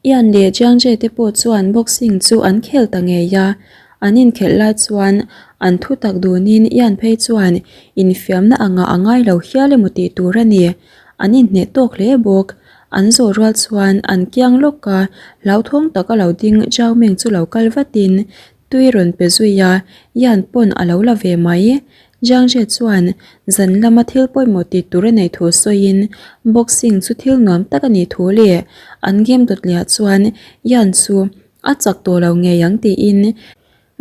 Ian leh Jiangje te pawh chuan boxing chu an khel ta ngei a, an inkhelh lai chuan an thu tak dunin Ian phei chuan infiamna angah a ngai lo hial emaw tih tur a ni. An inhneh tawk hle bawk. An zawh rual chuan an kiang lawk a, hlauthawng taka lo ding Zhao Meng chu lo kal vatin tui rawn pe zui a, Ian pawn a lo la ve mai. Jiangzhe chuan zan lama thil pawimawh tih tur a neih thu sawiin boxing chu thil nuam tak a nih thu leh an game dawt leh ah chuan Yan chu a chak tawh lo ngei ang tiin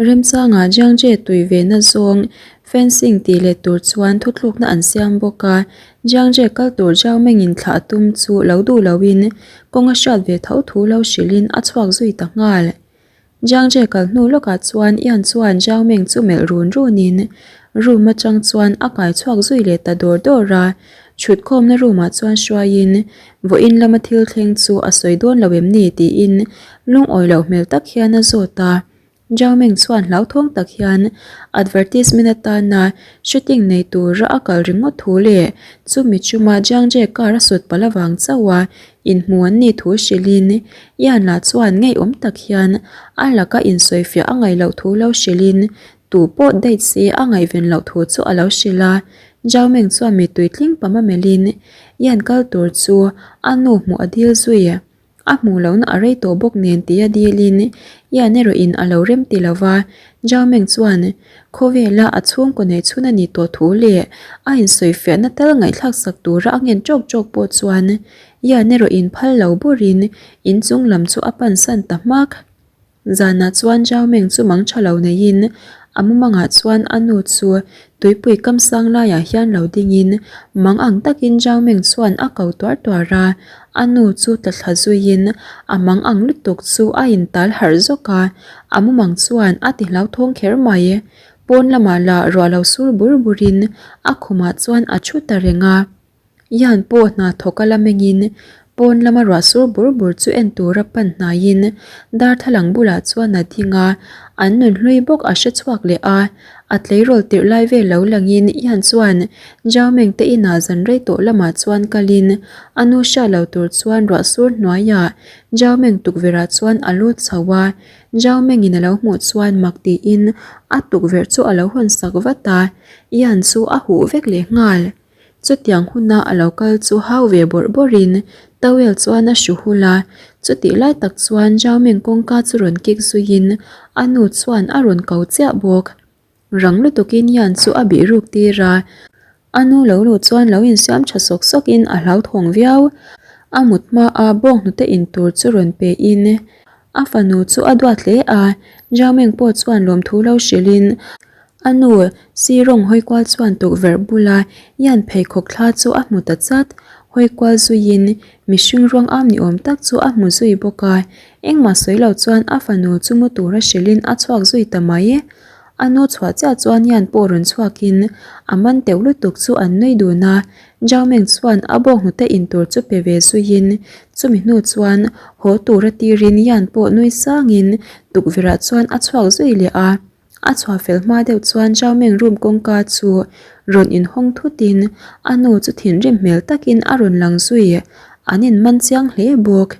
remchangah Jiangzhe tui ve na zawng fencing tih leh tur chuan thuthlukna an siam bawk a. Jiangzhe kal tur Zhao Mengin thlah a tum chu lo duh loin kawng a hriat ve tho thu lo hrilhin a chhuak zui ta nghal. Jiang Jie kal hnu lawkah chuan Ian chuan Zhao Meng chu melh run runin room atang chuan a kai chhuak zui leh ta dawr dawr a. Thutkhawmna room ah chuan hruaiin vawiin lama thil thleng chu a sawi dawn lo em ni tiin lungawi loh hmel tak hian a zawt a. Zhao Meng chuan hlauthawng tak hian advertisement atana shooting nei tura a kal ringawt thu leh chumi chuma Jiang Jie car a sut palh avang chauh a Inhmu an nih thu hrilhin Ian lah chuan ngeiawm tak hian a laka insawifiah a ngaih loh thu lo hrilhin tu pawh date se a ngaihven loh thu chu a lo hrilh a. Zhao Meng chuan mittui tling pam a melhin Ian kal tur chu a nu hmuh a dil zui. A hmuh lohna a rei tawh bawk nen tia dilin Ian erawhin a lo rem ti lo va. Zhao Meng chuan Khawvela a chhungkaw neih chhun a nih tawh thu leh a insawifiahna tal ngaihthlak sak tura a ngen ṭawk ṭawk pawh chuan Ian erawh in phal lo burin inchung lam chu a pansan ta hmak. Zanah chuan Zhao Meng chu mang tha lo neiin a mumangah chuan a nu chu tuipui kam sang laiah hian lo dingin mang ang takin Zhao Meng chuan a ko tuar tuar a, a nu chu tla thla zuiin a mang ang lutuk chu a intal harh zawk a, a mumang chuan a ti hlauthawng kher mai. Pawn lamah lah ruah lo sur bur burin a khumah chuan a thu ta reng a. Ian pawh hna thawk a la mengin pawn lama ruah sur bur bur chu en tura pan hnaiin darthlalang bulah chuan a ding a, an nun hlui bawk a hre chhuak leh a, a tleirawl tirh lai vel lo langin Ian chuan Zhao Meng te inah zan rei tawh lamah chuan kalin a nu hriat lo tur chuan ruah sur hnuaiah Zhao Meng tukverhah chuan a lut chho a, Zhao Mengin a lo hmuh chuan mak tiin a tukverh chu a lo hawn sak vat a, Ian chu a huh vek leh nghal. Chutiang huna a lo kal chu hau ve bawrh bawrhin towel chuan a hru hul a, chutih lai tak chuan Zhao Meng kawngka chu rawn kik zuiin a nu chuan a rawn ko chiah bawk. Rang lutukin Yan chu a bih ruk tir a, a nu lo luh chuan lo insiam tha sawk sawkin a hlauthawng viau. A mut hmaa bawnghnute in tur chu rawn pe in a fanu chu a duat hle a, Zhao Meng pawh chuan lawmthu lo hrilhin A nu, Sirong hawikual chuan tukverh bula Ian pheikhawk thla chu a hmu ta chat. Hawikual zuiin mihring ruang am ni awm tak chu a hmu zui bawk a. Engmah sawi lo chuan a fanu chu mu tura hrilhin a chhuak zui ta mai. A nu chhuah chiah chuan Ian pawh rawn chhuakin a man teuh lutuk chu an nui dun a. Zhao Meng chuan a bawk hnute in tur chu pe ve zuiin chumi hnu chuan haw tura tirin Ian pawh nui sangin tukverhah chuan a chhuak zui leh a. A chhuah fel hma deuh chuan Zhao Meng room kawngka chu rawn inhawng thutin a nu chu thinrim hmel takin a rawn lang zui, an inman chiang hle bawk.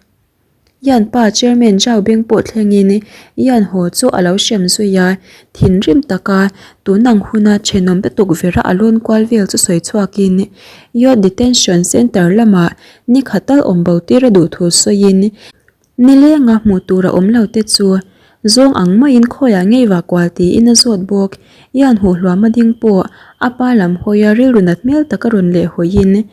Yan pa Chairman Zhao beng pawh thlengin Yan haw chu a lo hrem zui a, thinrim taka tunang huna thenawm te tukverha a lawn kual vel chu sawi chhuakin Youth Detention Centre lamah nikhat tal awm bo tir a duh thu sawiin Nilenga hmuh tur a awm lo te chu zawng ang maiin khawiah ngei vah kual tiin a zawt bawk. Ian huh hluam a ding pawh a pa lam hawia rilru nat hmel tak a rawn leh hawiin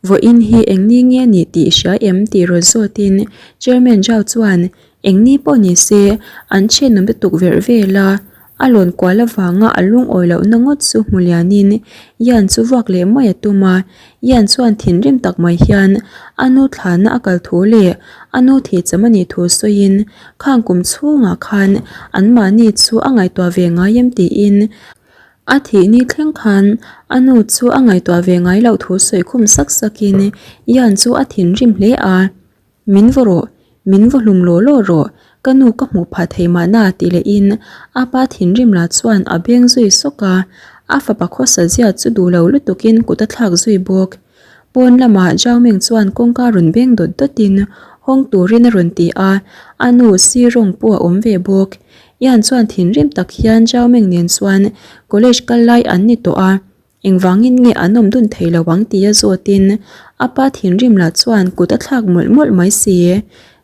Vawiin hi eng ni nge nih tih i hria em tih rawn zawtin Chairman Zhao chuan eng ni pawh ni se an thianawm te tukverh vel a A lawn kual avanga a lungawi lohna ngawt chu hmu lianin Ian chu vuak leh mai a tum a. Ian chuan thinrim tak mai hian a nu thlana a kal thu leh a nu thihcham a nih thu sawiin khang kum chhungah khan anmahni chu a ngaihtuah ve ngai em tiin a thih ni thleng khan a nu chu a ngaihtuah ve ngai loh thu sawi khum sak sakin Ian chu a thinrim hle a. Min vaw rawh, min vaw hlum law law rawh, ka nu ka hmuh phah thei mahna ti lehin a pa thinrim lah chuan a beng zui sawk a, a fapa khawsa zia chu duh lo lutukin kut a thlak zui bawk. Pawn lamah Zhao Ming chuan kawngka rawn beng dawt dawtin hawng turin a rawn ti a, a nu Si Rong pawh a awm ve bawk. Yan chuan thinrim tak hian Zhao Ming nen chuan college kal lai an ni tawh a, Engvangin nge an awm dun thei lo ang tia zawtin a pa thinrim lah chuan kut a thlak mawlh mawlh mai si.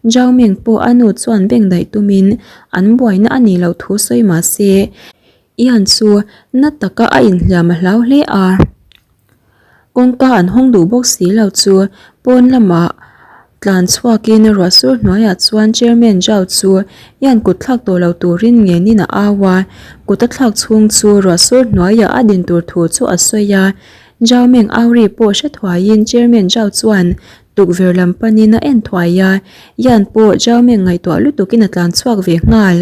Zhao Ming pawh a nu chuan beng daih tumin an buaina a nih loh thu sawi mah se Ian chu na taka a inhliam a hlau hle a. Kawngka an hawng duh bawk si lo chu pawn lamah Tlan chhuakin ruah sur hnuaiah chuan Chairman Zhao chu hian kut thlak tawh lo turin ngenin a au a, kut a thlak chhung chu ruah sur hnuaiah a din tur thu chu a sawi a. Zhao Meng au ri pawh hre thuaiin Chairman Zhao chuan tukverh lam panin a en thuai a, Yan pawh Zhao Meng ngaihtuah lutukin a tlan chhuak ve nghal.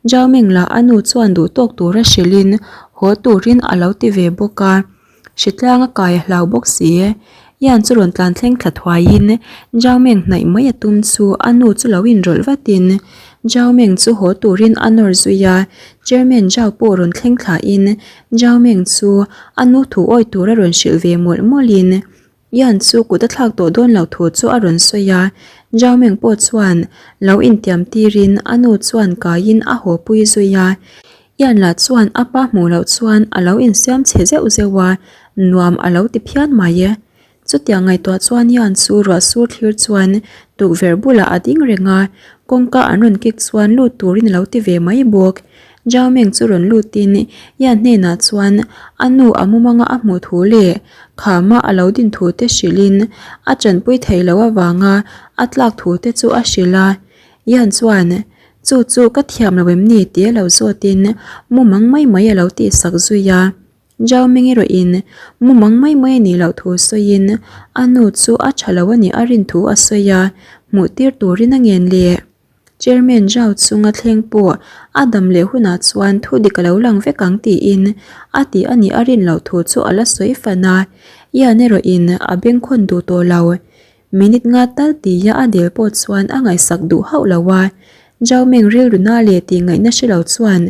Zhao Meng lah a nu chuan duhtawk tura hrilhin haw turin a lo ti ve bawk a. Hritlang a kai a hlau bawk si. Ian chu rawn tlan thleng thla thuaiin Zhao Meng hnaih mai a tum chu a nu chu lo inrawlh vatin Zhao Meng chu haw turin a nawr zui a, Chairman Zhao pawh rawn thleng thlain Zhao Meng chu a nu thu awi tura rawn hrilh ve mawlh mawlhin Ian chu kut a thlak tawh dawn loh thu chu a rawn sawi a, Zhao Meng pawh chuan lo intiam tirin a nu chuan kaiin a haw pui zui a. Ian lah chuan a pa hmuh loh chuan a lo insiam chhe zeuh zeuh a, nuam a lo ti phian mai e. Chutiang ngaihtuah chuan Ian chu ruah sur thlir chuan tukverh bulah a ding reng a, kawngka an rawn kik chuan lut turin a lo ti ve mai bawk. Zhao Meng chu rawn lutin Ian hnenah chuan a nu a mumanga a hmuh thu leh khama a lo din thu te hrilhin a tanpui theih loh avanga a tlak thu te chu a hrilh a. Ian chuan, Chu chu ka thiam lo em ni? tia lo zawtin mumang mai mai a lo tihsak zui a. Zhao Ming erawhin mumang mai mai a nih loh thu sawiin a nu chu a tha lo a nih a rin thu a sawi a, hmuh tir turin a ngen leh. Chairman Zhao chunga thleng pawh a dam leh hunah chuan thu dik a lo lang vek ang tiin a tih a nih a rin loh thu chu a la sawi fan a. Ian erawhin a bengkhawn duh tawh lo. Minute nga tal tia a del pawh chuan a ngaihsak duh hauh lo a. Zhao Meng rilru na leh tih ngaihna hre lo chuan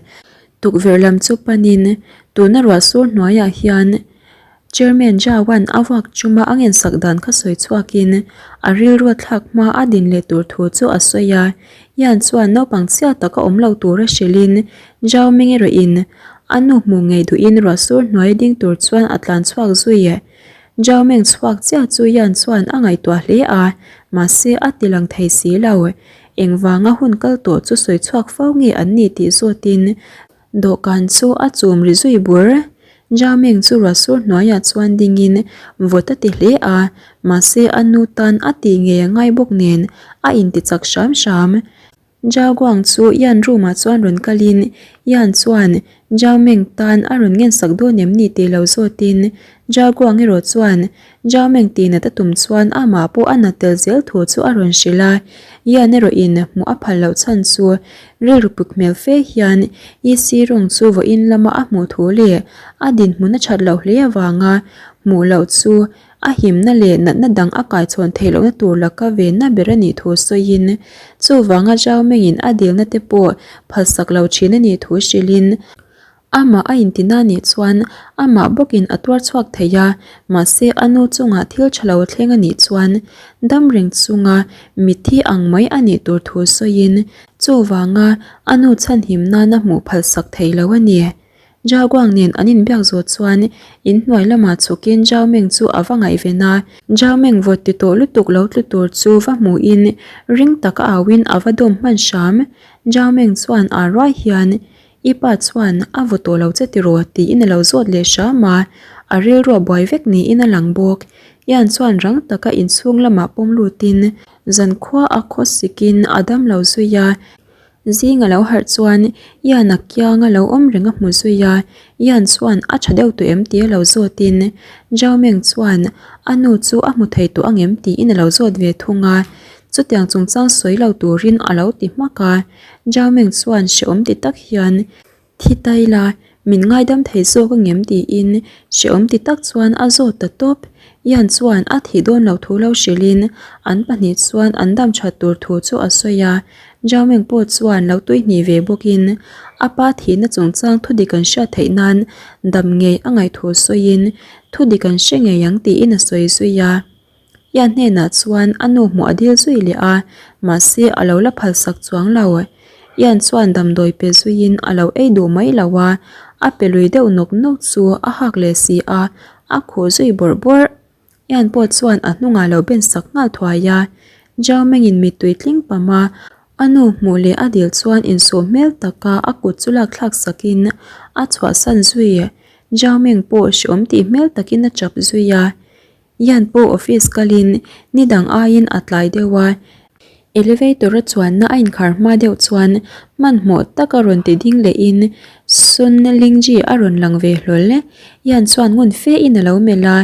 tukverh lam chu panin tuna ruah sur hnuaiah hian Chairman Zhao-a'n a vuak chuma a ngensak dan kha sawi chhuakin a rilru a thlak hma a din leh tur thu chu a sawi a. Yan chuan naupang chhia taka awm lo tura hrilhin Zhao Meng erawhin a nu hmuh ngei duhin ruah sur hnuai ding tur chuan a tlan chhuak zui. Zhao Meng chhuak chiah chu Yan chuan a ngaihtuah hle a, mahse a ti lang thei si lo. Engvanga hun kal tawh chu sawi chhuak fo nge an ni tih zawtin dawhkan chu a chum ri zui bur. Zhao Meng chu ruah sur hnuaiah chuan dingin vawt a ti hle a, mahse a nu tan a tih ngei a ngai bawk nen a inti chak hram hram. Zhao Guang chu Yan room ah chuan rawn kalin Yan chuan Zhao Meng tan a rawn ngensak dawn em ni tih lo zawtin Zhao Guang erawh chuan Zhao Meng tih nat a tum chuan amah pawh a nat tel zel thu chu a rawn hrilh a. Yan erawhin hmuh a phal loh chhan chu rilru puk hmel fe hian EC rawng chu vawiin lama a hmuh thu leh a dinhmun a that loh hle avanga hmuh loh chu A himna leh natna dang a kaichhawn theih lohna tur laka venna ber a nih thu sawiin, chuvanga Zhao Mengin a dilna te pawh phalsak lo thin a nih thu hrilhin, amah a intina nih chuan amah bawkin a tuar chhuak thei a, mahse a nu chungah thil tha lo thleng a nih chuan dam reng chunga mitthi ang mai a nih tur thu sawiin, chuvanga a nu chhanhim nana hmuh phalsak thei lo a ni. Zhao Guang nen an inbiak zawh chuan in hnuai lamah chhukin Zhao Meng chu a va ngaihven a. Zhao Meng vawt ti tawh lutuk lo tlu tur chu va hmuhin ring taka auin a va dawm hman hram. Zhao Meng chuan a ruai hian, I pa chuan a vaw tawh lo che tiraw? tiin a lo zawt leh hram a, a rilru a buai vek niin a lang bawk. Ian chuan rang taka inchhung lamah pawm lutin zankhua a khawsikin a dam lo zui a. Zing a lo harh chuan Ian a kiang a lo awm reng a hmu zui a, Ian chuan a tha deuh tawh em tih a lo zawtin Zhao Meng chuan a nu chu a hmu thei tawh angem tiin a lo zawt ve thung a, chutiang chungchang sawi lo turin a lo ti hmak a, Zhao Meng chuan hrehawm ti tak hian Thi ta ila, min ngaidam thei zawk angem tiin hrehawm ti tak chuan a zawt ta tawp. Ian chuan a thih dawn loh thu lo hrilhin an pahnih chuan an dam that tur thu chu a sawi a. Zhao Meng pawh chuan lo tuihnih ve bawkin a pa thihna chungchang thudik an hriat theih nan dam ngei a ngaih thu sawiin thudik an hre ngei ang tiin a sawi zui a. Ian hnenah chuan a nu hmuh a dil zui leh a, mahse a lo la phalsak chuang lo. Ian chuan damdawi pe zuiin a lo ei duh mai lo a, a pe lui deuh nawk nawk chu a hak leh si a, a khuh zui bawrh bawrh. Ian pawh chuan a hnungah lo ben sak nghal thuai a, Zhao Mengin mittui tling pam a, a nu hmuh leh a dil chuan insuh hmel taka a kut chu lak thlak sakin a chhuahsan zui. Zhao Meng pawh hreawm tih hmel takin a chap zui a, Ian pawh office kalin ni dang aiin a tlai deuh a, Elevator a chuanna a inkhar hma deuh chuan hmanhmawh taka rawn ti ding lehin Sun Lingji a rawn lang ve hlawl. Yan chuan ngun fe in a lo melh a,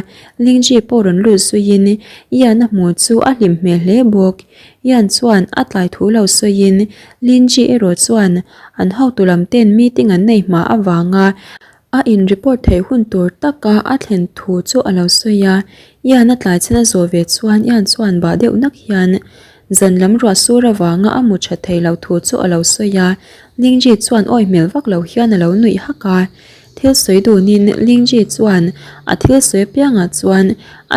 Lingji pawh rawn lut zuiin Yan a hmu chu a hlim hmel hle bawk. Yan chuan a tlai thu lo sawiin Lingji erawh chuan an hotu lam ten meeting an nei hma avanga A in report theih hun tur taka a thlen thu chu a lo sawi a, Ian a tlai chhan a zawh ve chuan Ian chuan bah deuh nak hian zan lam ruah sur avanga a mu tha thei lo thu chu a lo sawi a, Lingji chuan awi hmel vak lo hian a lo nuih hak a. Thil sawi dunin Lingji chuan a thil sawi apiangah chuan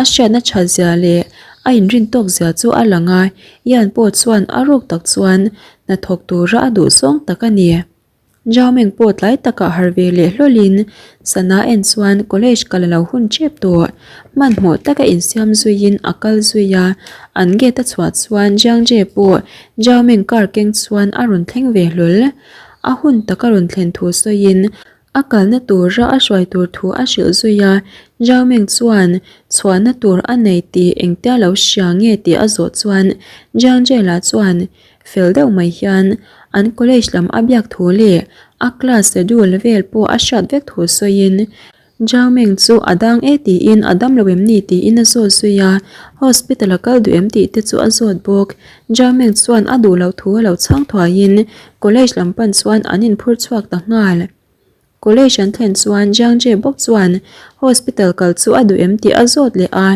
a hriatna that zia leh a inrin tawk zia chu a lang a, Ian pawh chuan a ruk tak chuan hnathawk tura a duh zawng tak a ni. Jaomeng pawh tlai takah harh ve leh hlawlin sana en chuan college kal a lo hun tep tawh. Hmanhmawh taka insiam zuiin a kal zui a, an gate a chhuah chuan Jiangje pawh Jaomeng car keng chuan a rawn thleng ve hlawl. A hun taka rawn thlen thu sawiin a kalna tura a hruai tur thu a hrilh zui a, Jaomeng chuan chhuahna tur a nei tih engtia lo hria nge tih a zawh chuan Jiangje lah chuan Fel deuh mai hian an college lam a biak thu leh a class schedule vel pawh a hriat vek thu sawiin Zhao Meng chu a dang e tiin a dam lo em ni tiin a zawt zui a, hospital a kal duh em tih te chu a zawt bawk. Zhao Meng chuan a duh loh thu a lo chhang thuaiin college lam pan chuan an inphur chhuak ta nghal. College an thlen chuan Jiang Jie bawk chuan hospital kal chu a duh em tih a zawt leh a,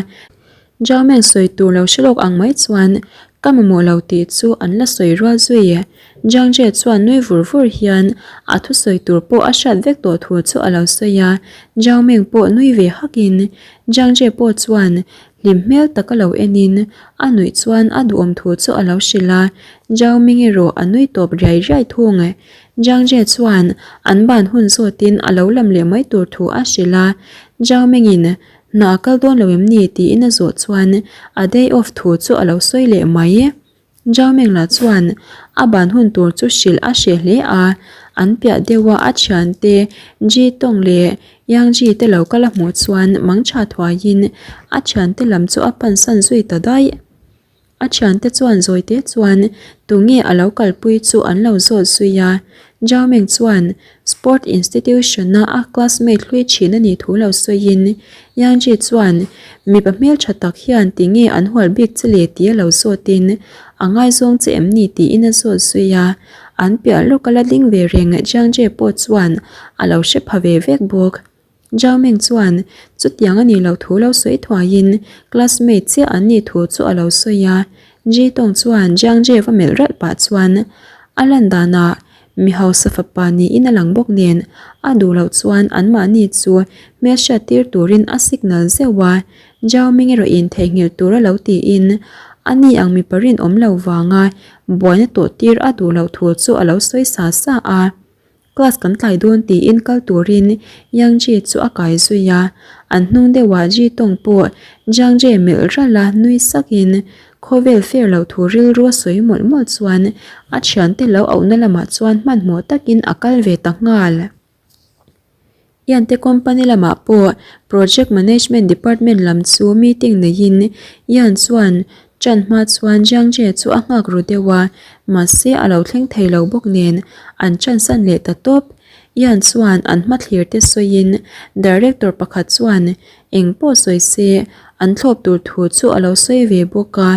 Zhao Meng sawi tur lo hre lawk ang mai chuan ka mamawh lo tih chu an la sawi rual zui. Jiang Jie chuan nui vur vur hian a thusawi tur pawh a hriat vek tawh thu chu a lo sawi a, Zhao Meng pawh nui ve hakin Jiang Jie pawh chuan hlim hmel taka lo enin a nuih chuan a duhawm thu chu a lo hrilh a, Zhao Meng erawh a nui tawp riai riai thung. Jiang Jie chuan an ban hun zawtin a lo lam leh mai tur thu a hrilh a, Zhao Mengin hna a kal dawn lo em ni tiin a zawh chuan a day off thu chu a lo sawi leh mai. Zhao Meng lah chuan a ban hun tur chu hrilh a hreh hle a, an piah deuha a thiante Ji Tong leh Yang Ji te lo kal a hmuh chuan mangtha thuaiin a thiante lam chu a pansan zui ta daih. A thiante chuan zawite chuan tunge a lo kalpui chu an lo zawt zui a, Zhao Meng chuan Sport Institution-a a classmate hlui thin a nih thu lo sawiin Yang Ji chuan mipa hmeltha tak hian tinge an hual bik che le tia lo zawtin a ngaizawng che em ni tiin a zawt zui a, an piah lawk a la ding ve reng Jiang Jie pawh chuan a lo hre pha ve vek bawk. Zhao Meng chuan chutiang a nih loh thu lo sawi thuaiin classmate chiah an nih thu chu a lo sawi a. Ji Tong chuan Jiang Jie va melh ralh pah chuan a lan danah mi hausa fapa niin a lang bawk nen a duh loh chuan anmahni chu hmelhriat tir turin a signal zeuh a. Zhao Meng erawh in theihnghilh tur a lo tiin a ni ang mipa rinawm lo vanga buaina tawh tir a duh loh thu chu a lo sawi sa sa a. Class kan tlai dawn tiin kal turin Yang Ji chu a kai zui a, an hnung deuhah Ji Tong pawh Jiang Jie melh ralh a nui sakin khawvel fair loh thu rilru a sawi mawlh mawlh chuan a thiante lo auhna lamah chuan hmanhmawh takin a kal ve ta nghal. Iante company lamah pawh Project Management Department lam chu meeting neiin Ian chuan ṭan hma chuan Jiang Jie chu a nghak ru deuh a, mahse a lo thleng thei lo bawk nen an ṭansan leh ta tawp. Ian chuan an hmathlir te sawiin Director pakhat chuan eng pawh sawi se an thlawp tur thu chu a lo sawi ve bawk a.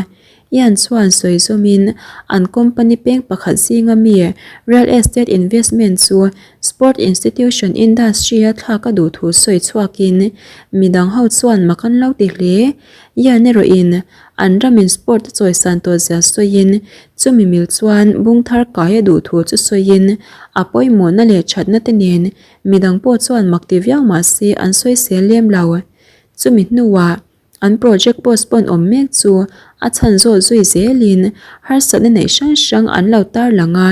Ian chuan sawi zawmin an company peng pakhat zinga mi Real Estate Investment chu Sport Institution Industry a thlak a duh thu sawi chhuakin midang ho chuan mak an lo ti hle. Ian erawhin an ramin sport a chawisan tawh zia sawiin chumi mil chuan bung thar kai a duh thu chu sawiin a pawimawhna leh thatna te nen midang pawh chuan mak ti viau mahse an sawisel lem lo. Chumi hnuah. An project postpone awm mek chu a chhan zawt zui zelin harsatna neih hrang hrang an lo tarlang a,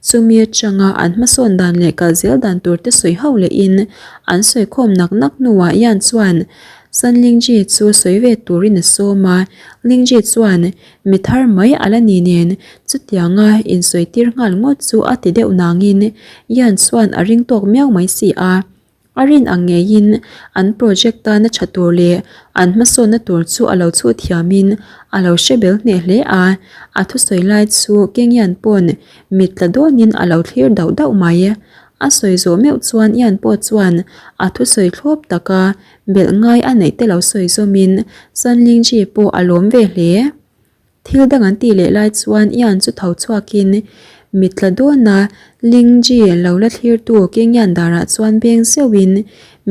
chumi atanga an hmasawn dan leh kal zel dan tur te sawi ho lehin an sawi khawm nak nak hnuah Yan chuan San Lingji chu sawi ve turin a sawm a, Lingji chuan mi thar mai a la ni nen chutianga insawi tir nghal ngawt chu a ti deuh nangin Yan chuan a ring tawk miau mai si a. A rin ang ngeiin an project tana tha tur leh an hmasawnna tur chu a lo chhuh thiamin a lo hre bel hneh hle a, a thusawi lai chu Kengyan pawn mit tla dawnin a lo thlir dauh dauh mai. A sawi zawh meuh chuan Ian pawh chuan a thusawi thlawp taka belh ngai a neih te lo sawi zawmin Sanlingji pawh a lawm ve hle. Thil dang an tih leh lai chuan Ian chu tho chhuakin mit tla dawn a, Lingji lo la thlirtu Kingyan darah chuan beng zeuhin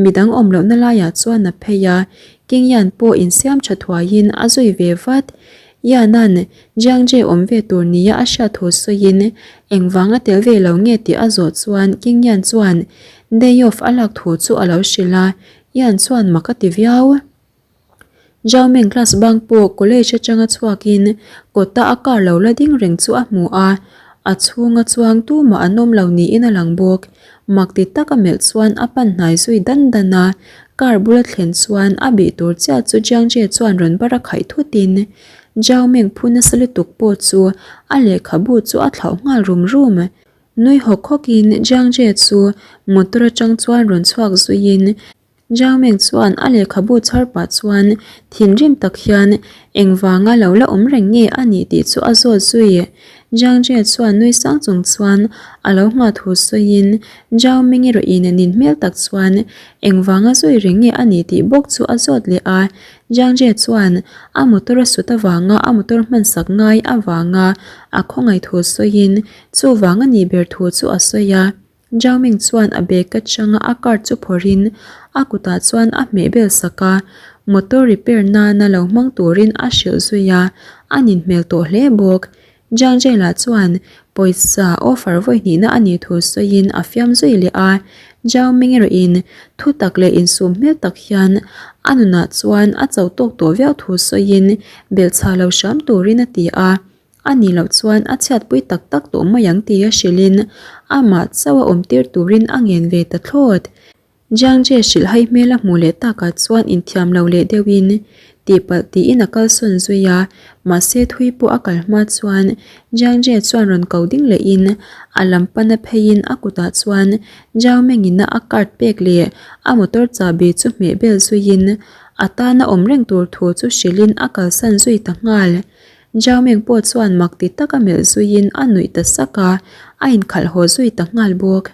midang awm lohna laiah chuan a phei a, Kingyan pawh insiam tha thuaiin a zui ve vat. Ian-a'n Jiangje awm ve tur nia a hriat thu sawiin engvang a tel ve lo nge tih a zawh chuan Kingyan chuan day off a lak thu chu a lo hrilh a, Ian chuan mak a ti viau. Zhaoming class bang pawh college atanga chhuakin kawta a car lo la ding reng chu a hmu a, a chhunga chuang tumah an awm lo niin a lang bawk. Mak ti taka melh chuan a pan hnai zui dan dan a, car bula thlen chuan a bih tur chiah chu Jiangjie chuan rawn bar a khaih thutin Zhaoming phu nasa lutuk pawh chu a lehkhabu chu a thlauh nghal rum rum. Nui hawk hawkin Jiangjie chu motor atang chuan rawn chhuak zuiin Zhang Meng chuan a lehkhabu chhar pah chuan thinrim tak hian engvanga lo la awm reng nge a nih tih chu a zawt zui. Zhang Jie chuan nui sang chung chuan a lo nghah thu sawiin Zhao Meng erawh in nin hmel tak chuan engvanga zui reng nge a nih tih bawk chu a zawt leh a. Zhang Jie chuan a motor a sut avanga a motor hmansak ngai avanga a khawngaih thu sawiin chuvang a nih ber thu chu a sawi a. Zhao Ming chuan a bag atanga a card chu phawrhin a kutah chuan a hmeh bel sak a, motor repair nana lo hmang turin a hrilh zui a, a ninhmel tawh hle bawk. Zhang Jela chuan pawisa offer vawi hnihna a nih thu sawiin a fiam zui leh a, Zhao Ming erawhin thu tak leh insum hmel tak hian a nunah chuan a cho tawk tawh viau thu sawiin belhchhah lo hram turin a ti a. A nih loh chuan a chhiatpui tak tak tawh mai ang tia hrilhin amah chauh a awm tir turin a ngen ve ta thlawt. Jiangje hrilh hai hmel a hmuh leh takah chuan inthiam lo leh deuhin tihpalh tiin a kalsawn zui a, mahse thui pawh a kal hma chuan Jiangje chuan rawn ko ding lehin a lam pana pheiin a kutah chuan Zhao Mengina a card pek leh a motor chahbi chu hmeh bel zuiin a tana awm reng tur thu chu hrilhin a kalsan zui ta nghal. Zhao Meng pawh chuan mak ti taka melh zuiin a nuih ta sak a, a inkhalh haw zui ta nghal bawk.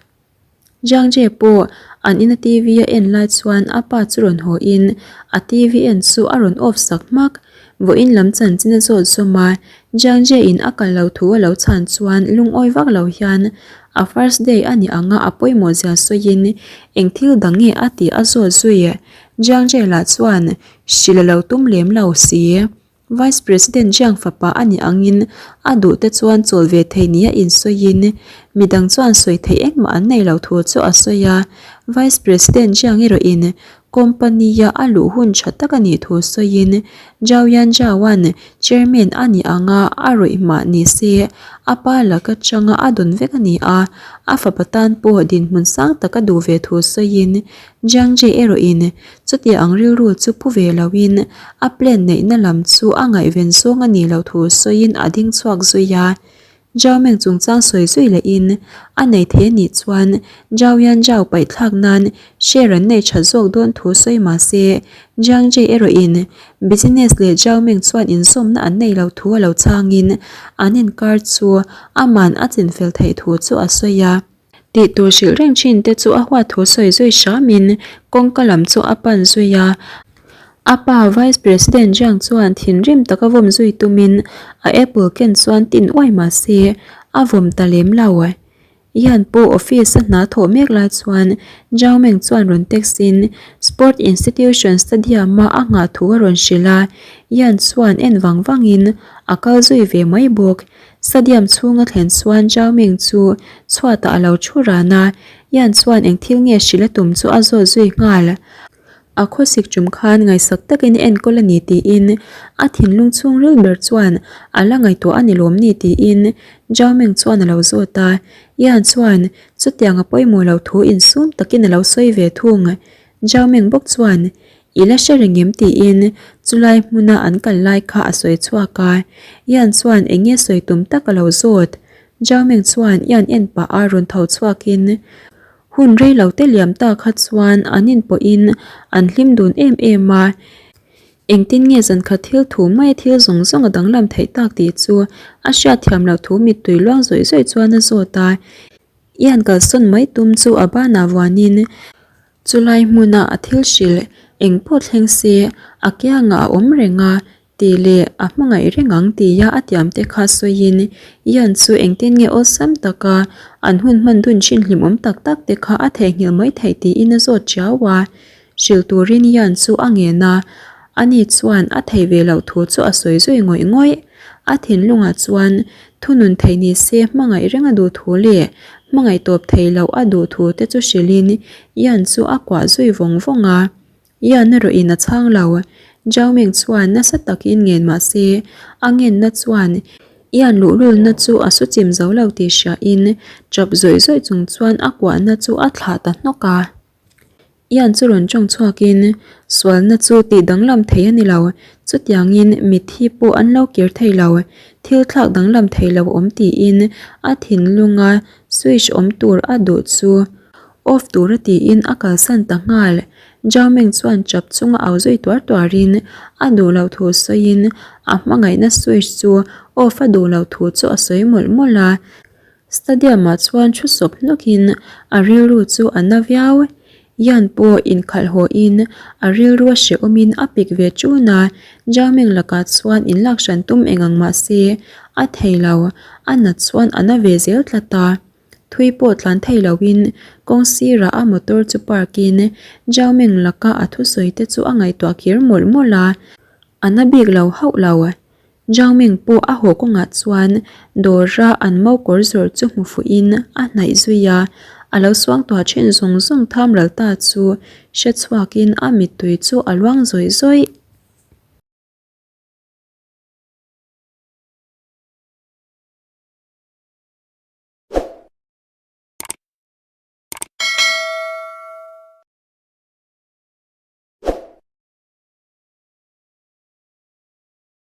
Zhang Jie pawh an ina TV a en lai chuan a pa chu rawn haw in a TV en chu a rawn off sak hmak. Vawiin lam chanchin a zawt zawm a, Zhang Jie in a kal lo thu a lo chhan chuan lungawi vak lo hian a first day a ni ang a a pawimawh zia sawiin eng thil dang nge a tih a zawt zui. Zhang Jie lah chuan hrilh a lo tum lem lo si. Vice President Jiang fapa a nih angin a duh te chuan chawl ve thei nia insawiin midang chuan sawi theih engmah an nei lo thu chu a sawi a. Vice President Jiang erawhin company-a a luh hun tha tak a nih thu sawiin Zhao Yanzhao-a'n Chairman a nih anga a rawih mah ni se a pa lak atanga a dawn vek a ni a, a fapa tan pawh dinhmun sang tak a duh ve thu sawiin Jiang Jie erawhin Chutia ang rilru chu pu ve loin a plan neihna lam chu a ngaihven zawng a nih loh thu sawiin a ding chhuak zui a. Zhao Meng chungchang sawi zui lehin a nei thei a nih chuan Zhao Yan Zhao paihthlak nan share an nei tha zawk dawn thu sawi mah se Jiang Jie erawhin business leh Zhao Meng chuan inzawmna an nei lo thu a lo changin an inkar chu aman a chinfel theih thu chu a sawi a. Tih tur hrilh reng thin te chu a huat thu sawi zui hramin kawngka lam chu a pan zui a. A pa Vice President Jiang chuan thinrim taka vawm zui tumin a apple ken chuan tin uai mah se a vawm ta lem lo. Yan pawh office a hna thawh mek lai chuan Zhao Meng chuan rawn text in Sport Institution Stadium a a nghah thu a rawn hrilh a. Yan chuan en vang vangin a kal zui ve mai bawk. Stadium chhunga thlen chuan Zhao Ming chu chhuatah a lo thu ran a, Yan chuan eng thil nge hrilh a tum chu a zawt zui nghal. A khawsik tum khan ngaihsak takin a enkawl a ni tiin a thinlung chhungril ber chuan a la ngaihtuah a ni lawm ni tiin Zhao Meng chuan a lo zawt a. Yan chuan chutiang a pawimawh loh thu insum takin a lo sawi ve thung. Zhao Meng bawk chuan I la hre reng em tiin chulai hmuna an kal lai kha a sawi chhuak a. Yan chuan eng nge sawi tum tak a lo zawt. Zhao Meng chuan Yan en pah a rawn tho chhuakin Hun rei lo te liam ta kha chuan an inpawhin an hlim dun em em a, engtin nge zankhat thil thu mai thil zawng zawng a danglam theih tak tih chu a hriatthiam loh thu mittui luang zawih zawih chuan a zawt a. I han kalsawn mai tum chu a banah vuanin chulai hmuna a thil hrilh eng pawh thleng se a kiangah a awm reng a, Tih leh a hmangaih reng ang tia a tiam te kha sawiin Ian chu engtin nge awlsam taka an hun hman dun thin hlimawm tak tak te kha a theihnghilh mai theih tiin a zawt chiau a. Hrilh turin Ian chu a ngen a, ani chuan a thei ve loh thu chu a sawi zui ngawih ngawih. A thinlungah chuan thunun theih ni se hmangaih reng a duh thu leh hmangaih tawp thei loh a duh thu te chu hrilhin Ian chu a kuah zui vawng vawng a. Ian erawh in a chhang lo. Zhao Ming chuan nasa takin ngen mah se, a ngenna chuan Ian luhlulna chu a su chim zo lo tih hria in chap zawih zawih chung chuan a kuahna chu a thlah ta hnawk a. Ian chu rawn tawng chhuak in, Sualna chu tih danglam thei a ni lo, chutiangin mitthi pawh an lo kir thei lo, thil thlak danglam thei lo awm tiin a thinlunga switch awm tur a duh chu Off tura tiin a kalsan ta nghal. Zhao Meng chuan chap chunga au zui tuar tuarin a duh loh thu sawiin a hmangaihna switch chu off a duh loh thu chu a sawi mawlh mawlh a. Stadium ah chuan thu sawp hnawkin a rilru chu a na viau. Yan pawh inkhalh hawhin a rilru a hrehawmin a pik ve ṭun a. Zhao Meng lakah chuan inlak hran tum eng ang mah se a thei lo, a nat chuan a na ve zel tlat a. Thui pawh tlan thei loin kawng sirah a motor chu park in Zhao Meng laka a thusawi te chu a ngaihtuah kir mawlh mawlh a, a na bik lo hauh lo. Zhao Meng pawh a haw kawngah chuan dawra an mo kawr zawrh chu hmu fuh in a hnaih zui a, a lo suangtuah thin zawng zawng tham ral ta chu hre chhuak in a mittui chu a luang zawih zawih.